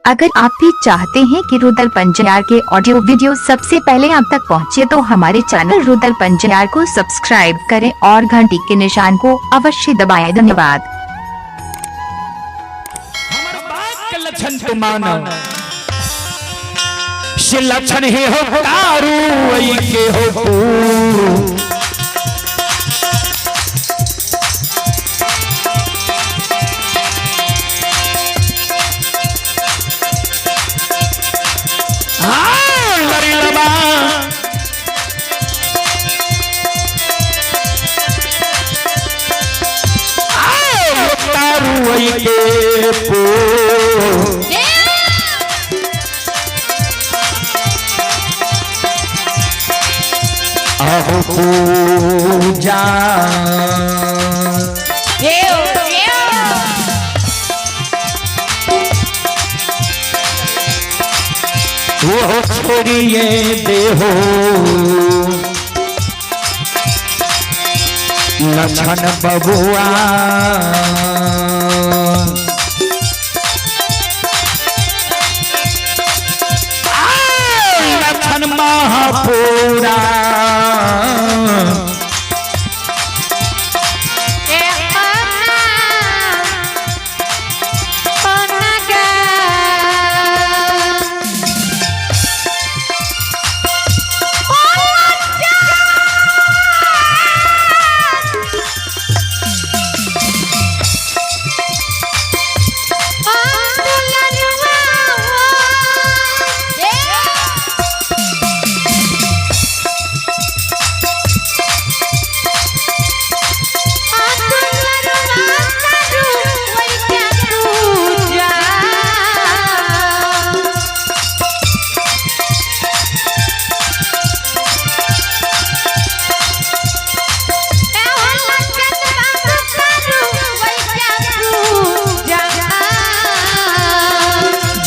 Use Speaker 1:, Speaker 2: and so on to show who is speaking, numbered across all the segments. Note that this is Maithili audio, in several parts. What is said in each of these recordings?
Speaker 1: अगर आप भी चाहते हैं कि रुदल पंजार के ऑडियो वीडियो सबसे पहले आप तक पहुंचे तो हमारे चैनल रुदल पंजार को सब्सक्राइब करें और घंटी के निशान को अवश्य दबाएं। धन्यवाद।
Speaker 2: हमर बात के लक्षण तू मानो, से लक्षण ही हो कारू ऐ के हो तू। हाँ, लड़ी लबा। आओ, कारू ऐ के पू। अहो पूजा वो छोड़िए देहो लक्षण बबुआ। लक्षण महापूरा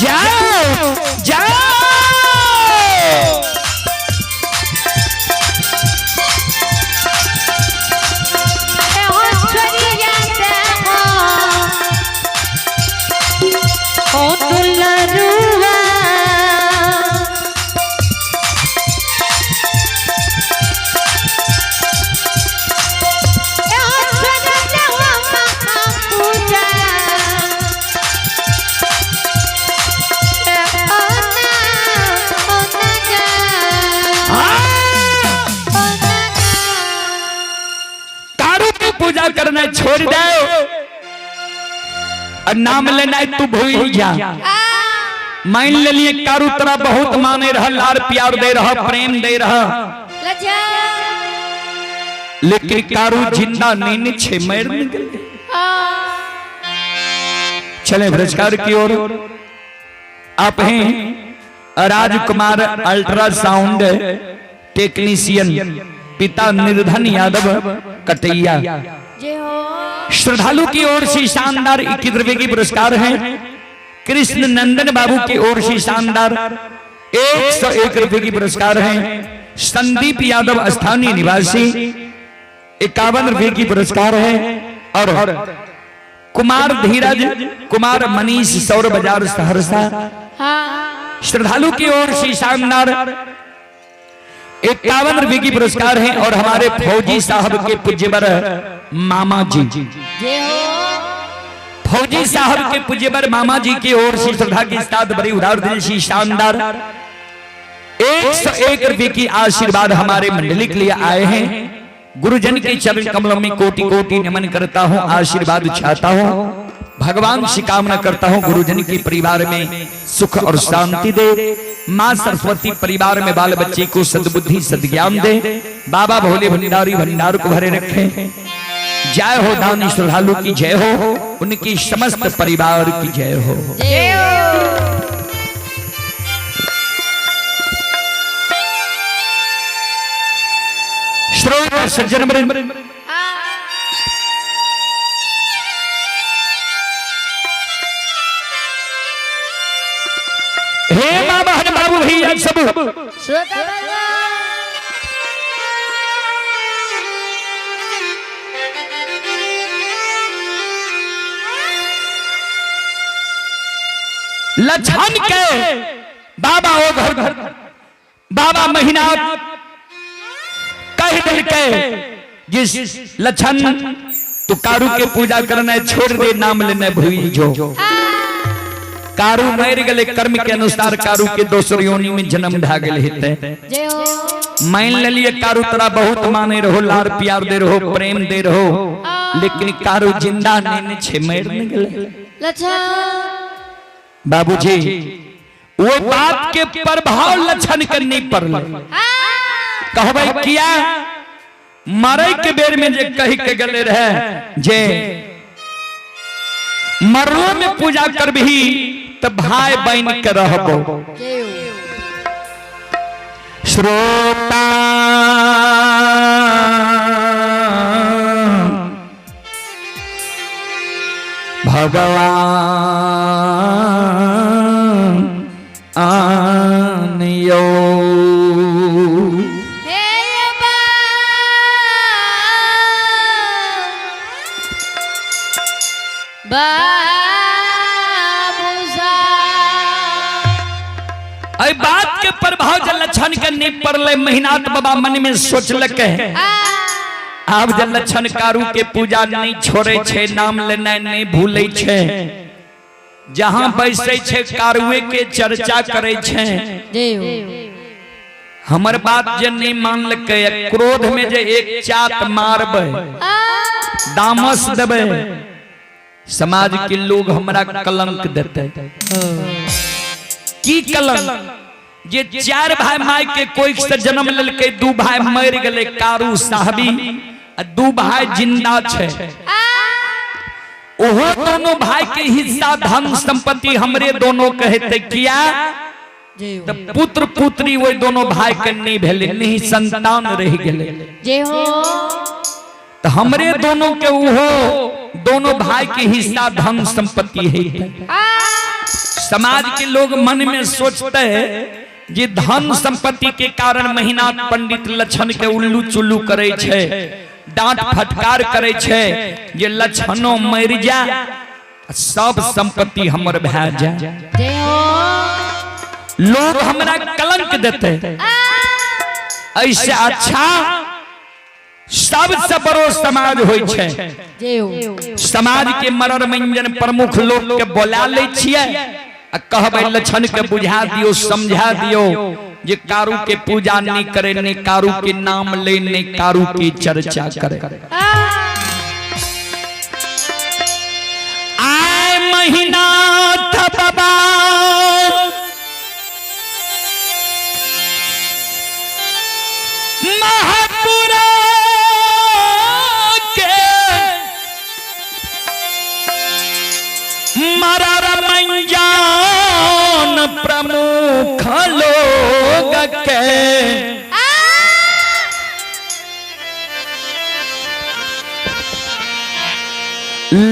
Speaker 2: जाओ जाओ। हाँ, कारू की पूजा करना छोड़ दे और नाम लेना तू भूल जा। मान ले लिए कारू तोरा बहुत माने रहा, लार प्यार दे रहा, प्रेम दे रहा, लेकिन कारू जिंदा नहीं छे, मर निकल। चले भ्रष्टाचार की ओर। आप हैं राजकुमार अल्ट्रासाउंड टेक्नीशियन, पिता निर्धन यादव कटैया। श्रद्धालु की ओर से शानदार 21 रुपए की पुरस्कार है। कृष्ण नंदन बाबू की ओर से शानदार 101 रुपए की पुरस्कार है। संदीप यादव स्थानीय निवासी 51 रुपए की पुरस्कार है। और कुमार धीरज कुमार मनीष सौर बाजार सहरसा श्रद्धालु की ओर से शानदार 51 रुपए की पुरस्कार है। और हमारे फौजी साहब के पूज्यवर मामा जी, फौजी साहब के पूज्यवर मामा जी की ओर से श्रद्धा के साथ बड़ी उदार दिल से शानदार 101 रुपए की आशीर्वाद हमारे मंडली के लिए आए हैं। गुरुजन के चरण कमलों में कोटि कोटि नमन करता हूं, आशीर्वाद चाहता हूं, भगवान से कामना करता हूं गुरुजन के परिवार में सुख और शांति दे, माँ सरस्वती परिवार में बाल बच्चे को सद्बुद्धि सद्ज्ञान दे, बाबा भोले भंडारी भंडार को भरे रखे। जय हो दानी श्रद्धालु की जय हो, उनकी समस्त परिवार की जय हो। श्रोता सज्जन वृंद, हे माँ बहन बाबू भैया सब, लक्षण के बाबा ओ घर घर बाबा महीना कह दिलकै जिस लक्षण तू कारू के पूजा करना छोड़ दे, नाम लेने भूल जो। कारू मर गए, कर्म के अनुसार कारू के दोसर योनि में जन्म भा गेल हेतै।
Speaker 3: जय हो।
Speaker 2: मान लेलिए कारू तोरा बहुत माने रहो, लार प्यार दे रहो, प्रेम दे रहो, लेकिन कारू जिंदा नहीं छे, मर नहीं गेलै।
Speaker 3: लक्षण
Speaker 2: बाबूजी वो बात के प्रभाव लक्षण के नहीं पड़ल। कहबै किया मरे के बेर में जे कही के गले रहे जे मरलो में पूजा करबही त भाई बन के रहबो।
Speaker 3: जय हो।
Speaker 2: श्रोता भगवान आनियो
Speaker 3: हे बा बाबूसा।
Speaker 2: अई बात के प्रभाव जब लक्षण के नहीं पड़ले, महिनाथ बाबा मन में सोचलक है आब जब लक्षण कारू के पूजा नहीं छोड़े छे, नाम लेना नहीं भूले छे, जहां बैसे छे कारुए के चर्चा करे छे।
Speaker 3: जय हो।
Speaker 2: हमर बात जे नहीं मानलकै, क्रोध में जे एक चात मारबै, दामस देबै, समाज के लोग हमरा कलंक देते। की कलंक? जे चार भाई माय के कोई से जन्म लेलकै, दू भाई मर गेलै कारू साहबी, आ दू भाई जिंदा छे, ओहो दोनों भाई के हिस्सा धन संपत्ति हमरे दोनों कहते। किया?
Speaker 3: जय हो।
Speaker 2: त पुत्र पुत्री वही दोनों भाई के नहीं भेलै, नहीं संतान रह गेलै।
Speaker 3: जय हो।
Speaker 2: तो हमरे दोनों के ओहो दोनों भाई के हिस्सा धन संपत्ति है। समाज के लोग मन में सोचते हैं जे धन संपत्ति के कारण महीना पंडित लक्षण के उल्लू चुल्लू करे छे, डांट फटकार करे छे, जे लक्षणों मर जा सब संपत्ति हमर भै जा।
Speaker 3: जय हो।
Speaker 2: लोग हमरा कलंक देते, ऐसे अच्छा सबसे बड़ो समाज होय छे।
Speaker 3: जय हो।
Speaker 2: समाज के मरर मंजन प्रमुख लोग के बोला ले छियै आ कहबै लक्षण के बुझा दियो, समझा दियो जे कारू के पूजा नहीं करे, नहीं कारू के नाम ले, नहीं कारू की चर्चा करे। आए महीना बाबा महापुरा के मरर मंजान प्रमुख लोग के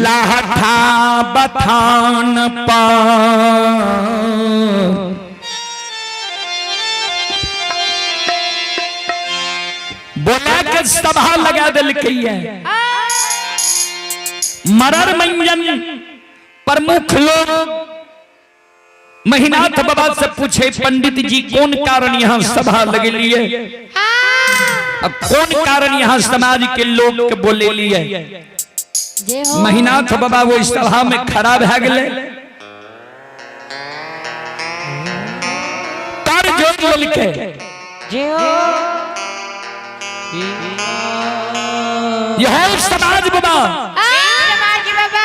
Speaker 2: लाठा बथान पर बोला के सभा लगा दिलकै। मरर मंजन प्रमुख लोग महिनाथ बाबा से पूछे, पंडित जी कौन कारण यहाँ सभा लगलिए, अब कौन कारण यहाँ समाज के लोग के बोले लिए?
Speaker 3: जय हो।
Speaker 2: महिनाथ बाबा वो सभा में खड़ा भै गेलै, कर जोड़ लेलकै।
Speaker 3: जय हो।
Speaker 2: यह समाज बाबा
Speaker 3: समाज बाबा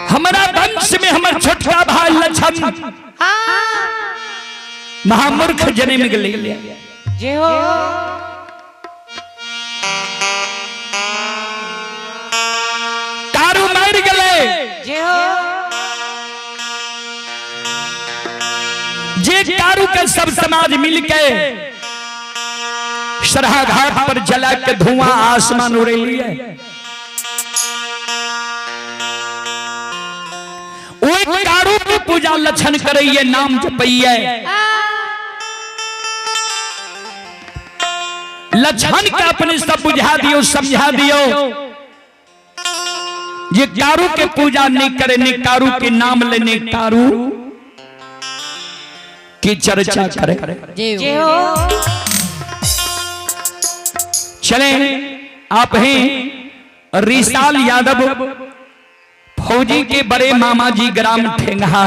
Speaker 2: हमारा वंश में हमर छोटका भाई लक्षण महामूर्ख जन्म गेलै।
Speaker 3: जय हो।
Speaker 2: कारू मर गेलै।
Speaker 3: जय हो।
Speaker 2: जे कारू के सब समाज मिलके सरहा घाट पर जला के धुआं आसमान उड़ेलिए, ओइ कारू के पूजा लक्षण करैये, नाम जपैये। लक्षण के अपने सब बुझा दियो, समझा दियो। जे कारू के पूजा नहीं करे, नहीं कारू के नाम लेने, कारू की चर्चा करे।
Speaker 3: जय हो।
Speaker 2: चले आप हैं रिसाल यादव फौजी के बड़े मामा जी, ग्राम ठेंगहा,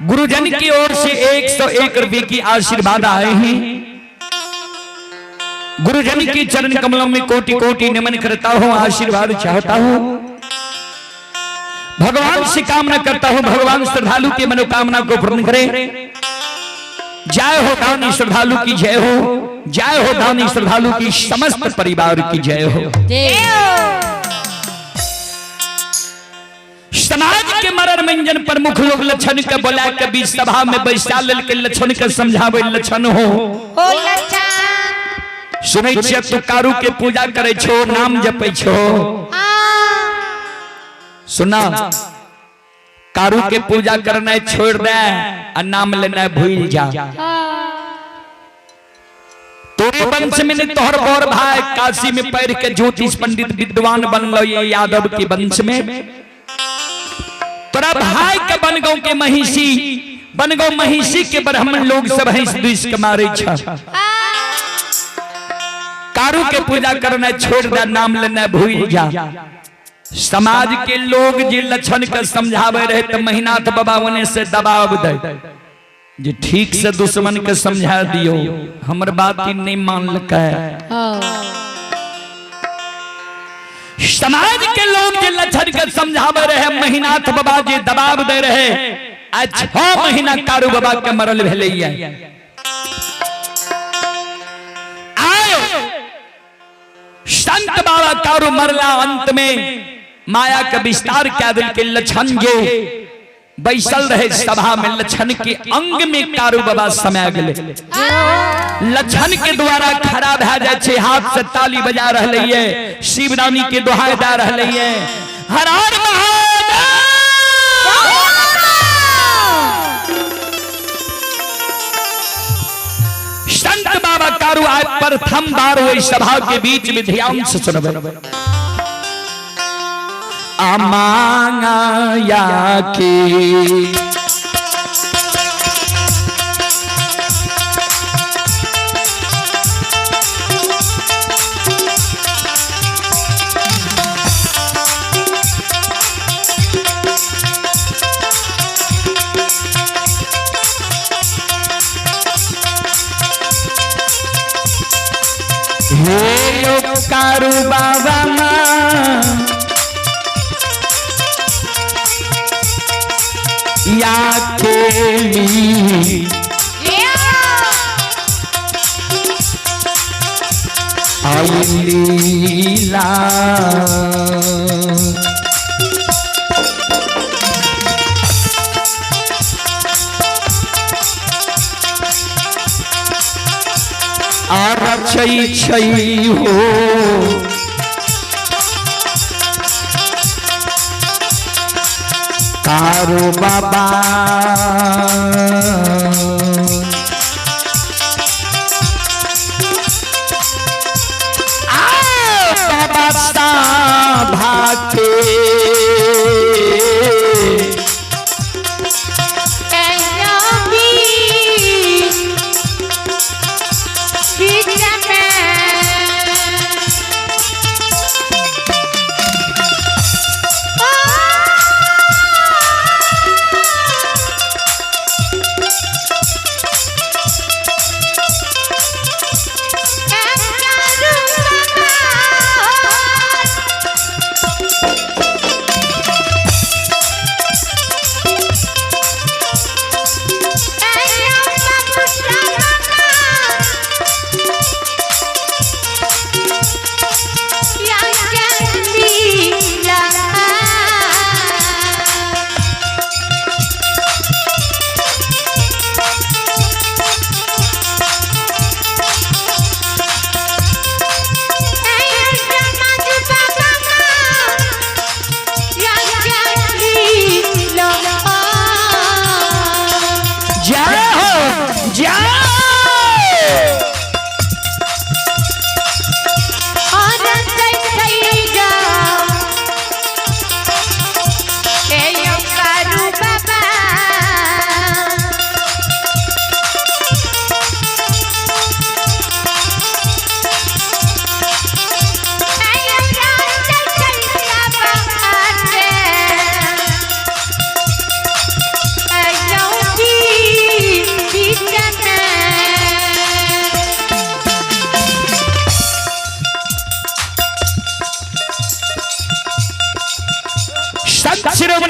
Speaker 2: गुरुजन की ओर से 101 रुपए की आशीर्वाद आए हैं। गुरुजन के चरण कमलों में कोटि कोटि नमन करता हूं, आशीर्वाद चाहता हूं, भगवान से कामना करता हूं, भगवान श्रद्धालु की मनोकामना को पूर्ण करे। जय हो दानी श्रद्धालु की जय हो, जय हो दानी श्रद्धालु की समस्त परिवार की जय हो। समाज के मरण मंजन प्रमुख लोग लक्षण के बोला के बीच सभा में बैसा लेल के लक्षण के समझावे। लक्षण हो,
Speaker 3: हो लक्षण,
Speaker 2: सुनै छियै तू कारू के पूजा करे छो, नाम जपै छो। सुना, कारू के पूजा करना छोड़ दे आ नाम लेना भूल जा। तोरे वंश में ने तोहर बड़ भाई काशी में पढ़ के ज्योतिष पंडित विद्वान बनलो। ये यादव के वंश में तोरा भाई के बनगांव के महिषी, बनगांव महिषी के ब्राह्मण लोग सब हंस दुस के मारे छ। कारू के पूजा करना छोड़ दे, नाम लेना भूल जा। समाज के लोग जे लक्षण के समझावे रहे तो महिनाथ बाबा ओने से दबाव दे जे ठीक से दुश्मन के समझा दियो, हमर बात ही नहीं मानलकै। समाज के लोग जे लक्षण के समझावे रहे, महिनाथ बाबा जे दबाव दे रहे, आज 6 महीना कारू बाबा के मरल भेलैया। आयो संत बाबा कारू मरला, अंत में माया के विस्तार क्या दिल के लक्षण जे बैसल रहे सभा में, लक्षण के अंग में कारू बाबा समय गेले। लक्षण के द्वारा खड़ा भए जाय छै, हाथ से ताली बजा रहले ये, शिवरानी के दोहाई दे रहले ये, हर हर महादेव। संत बाबा कारू आए प्रथम बार वही सभा के बीच में। ध्यान से सुनबे। अमांगा के हे यो कारू बाबा माँ या केली आई लीला आर छै छै हो कारो बाबा आ बाबा साभा के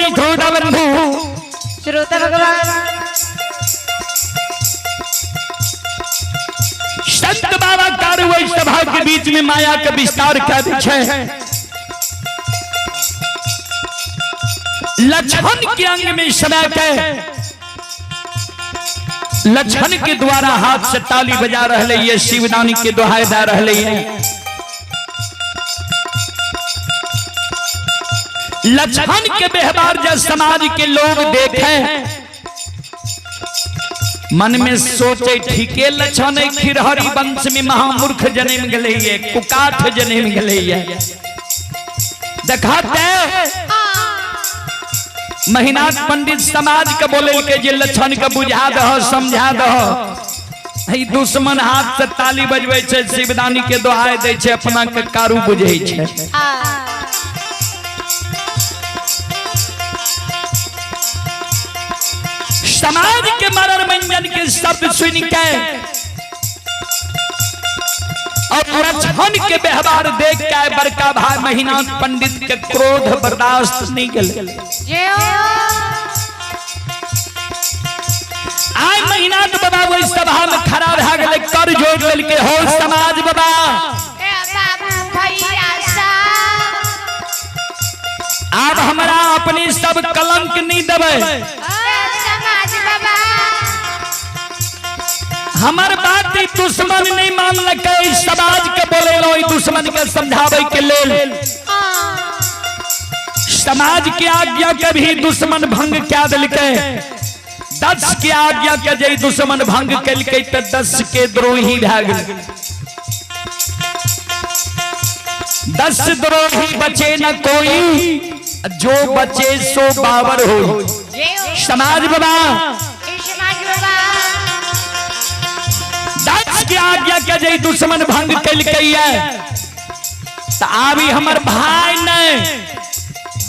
Speaker 2: श्रोता बंधु,
Speaker 3: श्रोता भगवान,
Speaker 2: संत बाबा कारू सभा के बीच में माया के विस्तार कर छै। लक्षण के अंग में समय के लक्षण के द्वारा हाथ से ताली बजा रहे ये, शिवदानी के दोहाई दे रहे ये। लक्षण के व्यवहार जब समाज के लोग देखे, मन में सोचे ठीके लक्षण खिरहरी वंश में महामूर्ख जन्म गले ये, कुकाठ जन्म गले ये। देखाते महिनाथ पंडित समाज के बोले के जे लक्षण के बुझा दह, समझा दह। ई दुश्मन हाथ से ताली बजबै छै, शिवदानी के दोहाई दै छै, अपना के कारू बुझै छै। समाज के मरर मंजन के शब्द सुन के और लक्षण के व्यवहार देख के बड़का भाई महिनाथ पंडित के क्रोध बर्दाश्त नहीं गेल। आय महिनाथ बाबा वही सभा में खड़ा भए गेलै, कर जोड़ लेलकै, हो समाज बाबा, आब हमरा अपने सब कलंक नहीं देबै, हमर बात दुश्मन नहीं मानलकै, समाज के बोलेलौ दुश्मन के समझाबै के लेल। समाज के आज्ञा के भी दुश्मन भंग क्या देलकै, 10 के आज्ञा के जे दुश्मन भंग केलकै त 10 के द्रोही भए गेल। 10 द्रोही बचे न कोई, जो बचे सो बावर हो। समाज बाबा, 10 के आज्ञा के जे दुश्मन भंग केलकै त आबी हमर भाई नहीं,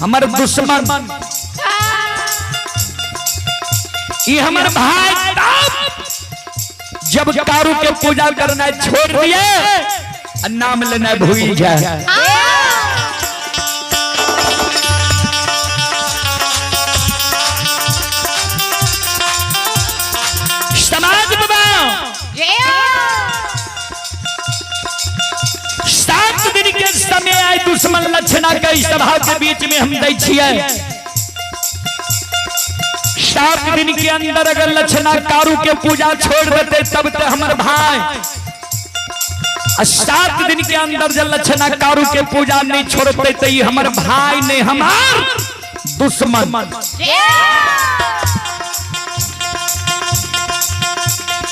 Speaker 2: हमर दुश्मन, ये हमर भाई तब जब कारू के पूजा करना छोड़ दिए, नाम लेना भूल जाए। समाज बाबा, 7 दिन के समय आए दुश्मन लक्षणा के सभा के बीच में हम दै छियै। 7 दिन के अंदर अगर लक्षणा कारू के पूजा छोड़ देते तब ते हमर भाई, 7 दिन के अंदर जब लक्षणा कारू के पूजा नहीं छोड़ते तो ये हमर भाई नहीं, हमार दुश्मन।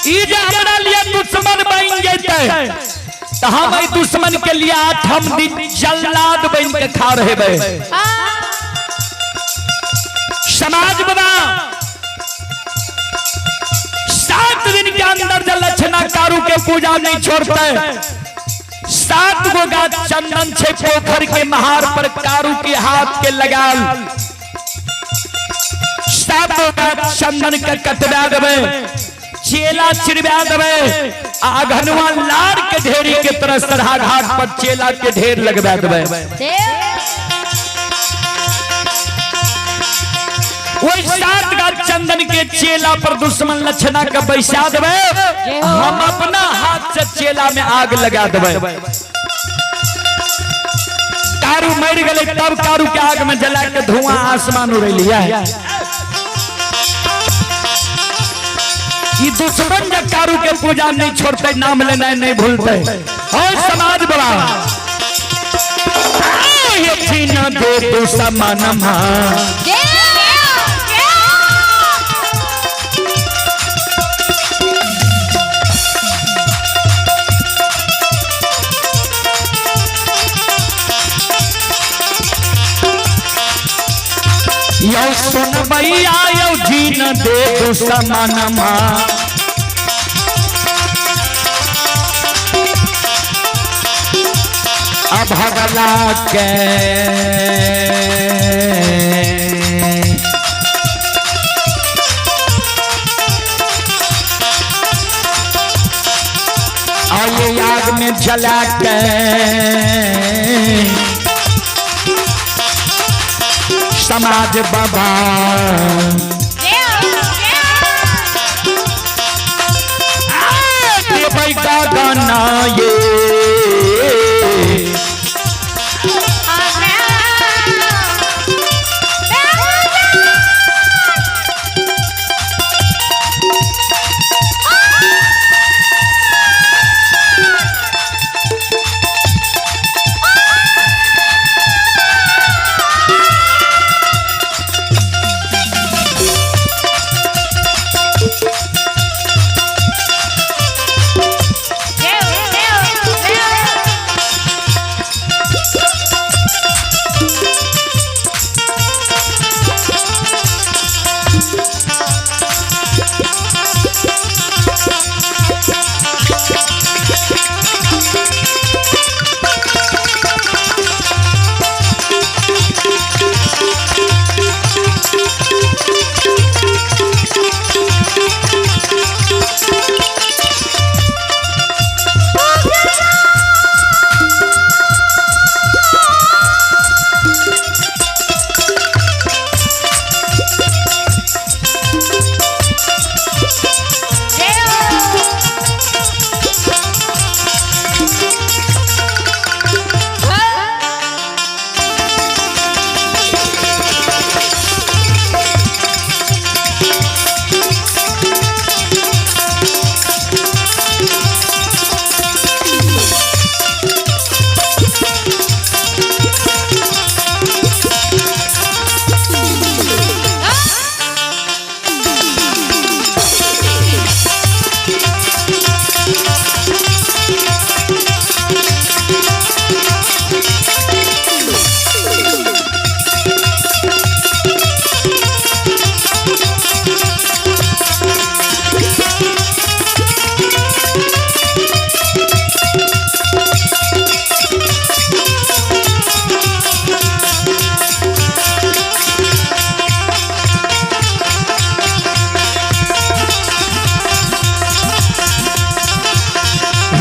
Speaker 2: ई जे हमरा लिए दुश्मन बन जेतै तो हम एहि दुश्मन के लिए 8 दिन जल्लाद बन के खा रहे। समाज बाबा, 7 दिन के अंदर जब लक्षणा कारू के पूजा नहीं छोड़ते, 7 गो गाछ चंदन छे पोखर के महार पर कारू के हाथ के लगाल, 7 गो गाछ चंदन के कटवा देबै, चेला चिरवा देबै, आ अघनवा लार के ढेरी के तरह सरहा घाट पर चेला के ढेर लगवा देबै। वही 7 गाछ चंदन के चेला पर दुश्मन लक्षणा के बैसा देबै, हम अपना हाथ से चेला में आग लगा देबै। कारू मर गए तब कारू के आग में जला के धुआं आसमान उड़ लिया। ये दुश्मन जब कारू के पूजा नहीं छोड़ते, नाम लेना नहीं भूलते। और समाज बड़ा दे दुश्मन यो सुन भैया यो जीन दे दुश्मन। अभगला के आये आग में जला के समाज बाबा। देबै का गाना ये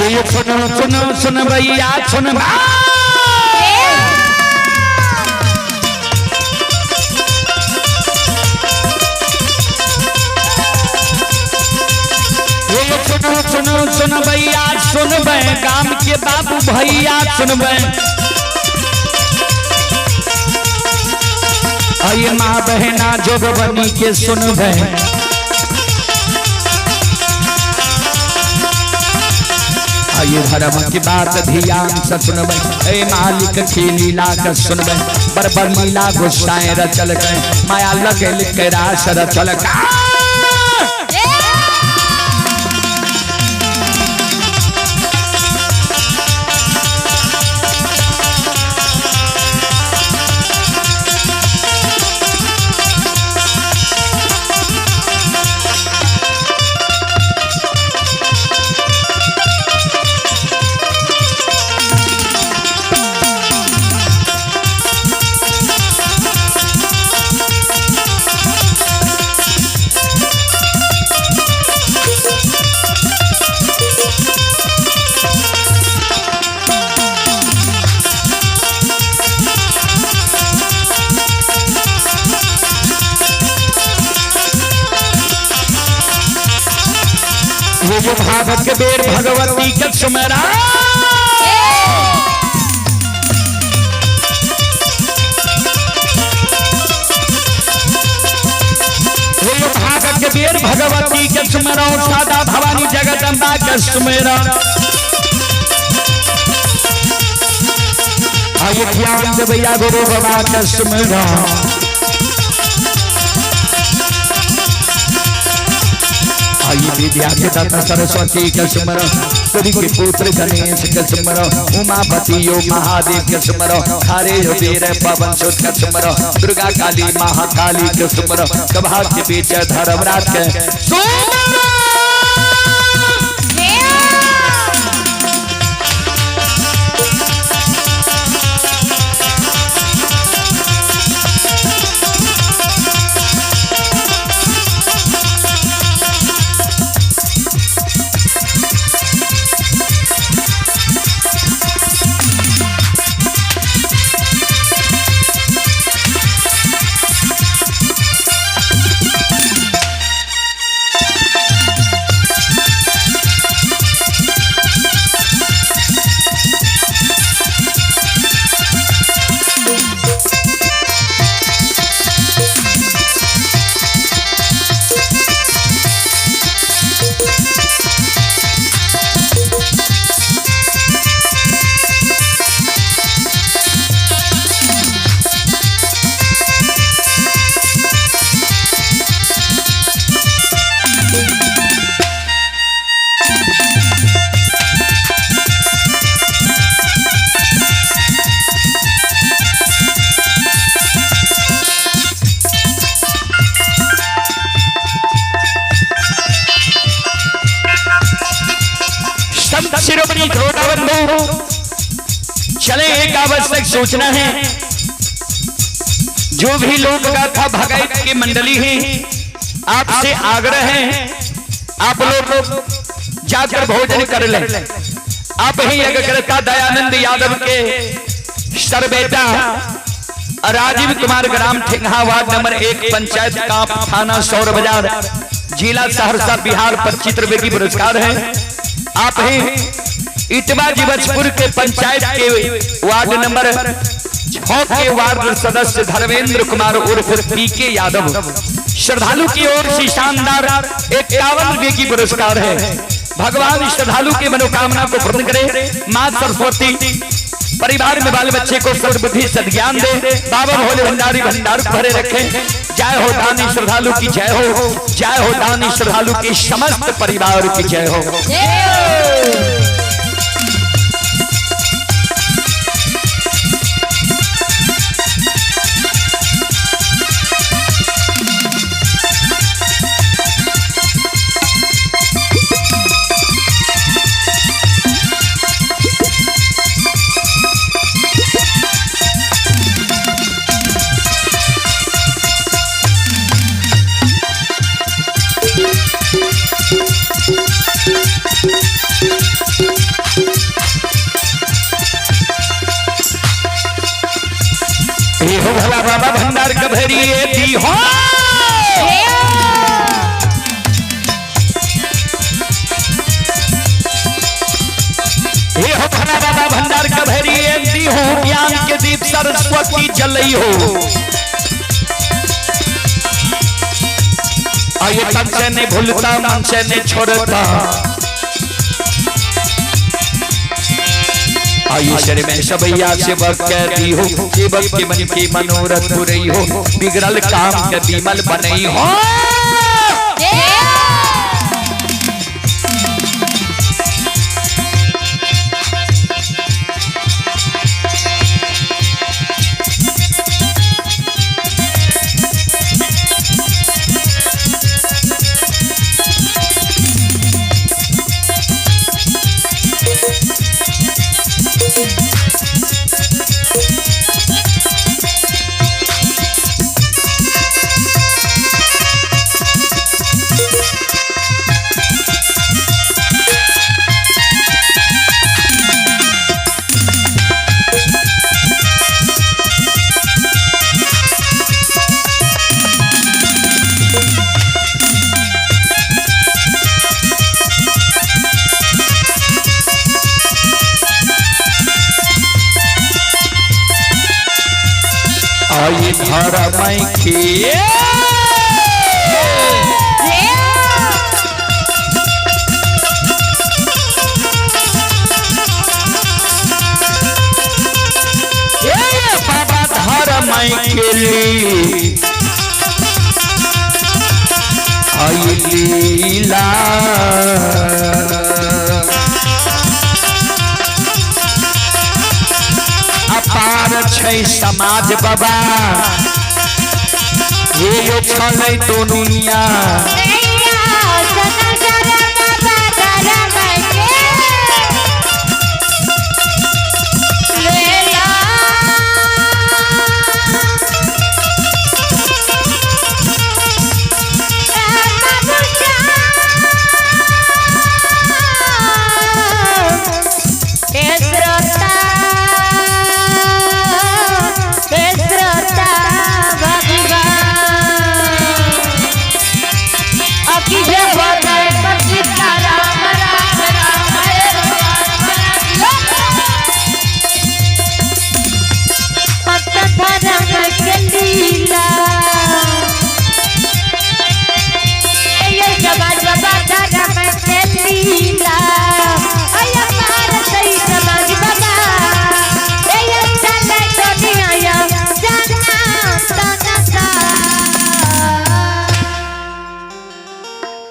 Speaker 2: ये सुनो सुनो सुन भैया सुन। ये सुनो सुनो सुन भैया सुनबे गाम के बाबू भैया सुनबे। अये माँ बहना जोगबनी के सुनबे। ये धर्म की बात ध्यान से सुनबे। ए मालिक की लीला के सुनबे। बरबर लीला गुस्साए रचल गए माया लगे लिख रास रचल। ये जो भागवत के बेर भगवती के सुमरा। ये जो भागवत के बेर भगवती के सुमरा सादा भवानी जगदम्बा के सुमरा। आइए ध्यान दे भैया गुरु बाबा के सुमरा। आई विद्या के दाता सरस्वती के सुमरो, सूर्य के पुत्र गणेश के सुमरो, उमापति यो महादेव के सुमरो, हरे यो वीर पवन सुत के सुमरो, दुर्गा काली महाकाली के सुमरो, कभा के बीच धर्मराज के सुमरो। सूचना है, जो भी लोक गाथा भगैत की मंडली है, आपसे आग्रह है, आप लोग जाकर भोजन कर लें। आप ही यज्ञकर्ता दयानंद यादव के सर बेटा राजीव कुमार, ग्राम ठेंगा, वार्ड नंबर 1, पंचायत काप, थाना सौर बाजार, जिला सहरसा, बिहार 25 रुपए की पुरस्कार है। आप ही इटवा जीवछपुर के पंचायत के वार्ड नंबर 6 के वार्ड सदस्य धर्मेंद्र कुमार उर्फ पी के यादव, श्रद्धालु की ओर से शानदार 51 रुपए की पुरस्कार है। भगवान श्रद्धालु की मनोकामना को पूर्ण करे। मां सरस्वती परिवार में बाल बच्चे को सद्बुद्धि सद्ज्ञान दे। बाबा भोले भंडारी भंडार भरे रखे। जय हो दानी श्रद्धालु की जय हो, जय हो दानी श्रद्धालु की समस्त परिवार की जय हो। ये हो भला बाबा भंडार कभरी दी हो। ये हो भला बाबा भंडार कभरी दी हो, ज्ञान के दीप सरस्वती जलई हो। आये तन से नहीं भूलता, मन से नहीं छोड़ता। आयुषर में सबैया सेवक कहती हो, सेवक के मन की मनोरथ पुरई हो, बिगड़ल काम के बीमल बनई हो। आई धर्म के बाबा धर्म के लिए आई लीला अपार छै समाज बाबा, ये छलै दुनिया।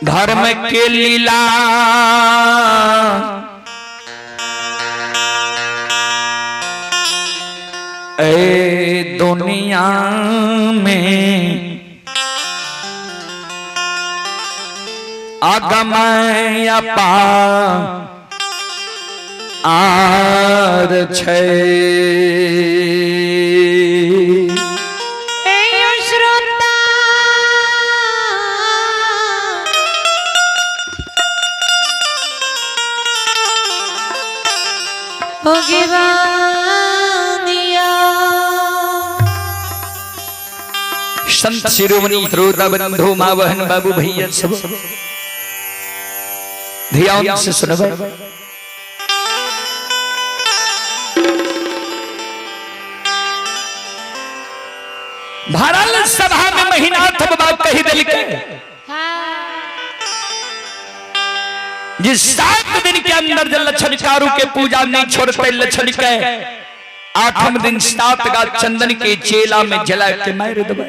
Speaker 2: धर्म के लीला ए दुनिया में आगम अपार छै। संत शिरोमणि श्रोता बंधु माँ बहन बाबू भैया सब ध्यान से सुनबे। भरल सभा में महिनाथ बाबा कही दिल के जिस 7 दिन के अंदर जब लक्षण कारू के पूजा नहीं छोड़ते लक्षण के 8वें दिन 7 गा चंदन के चेला में जला के मार दबा।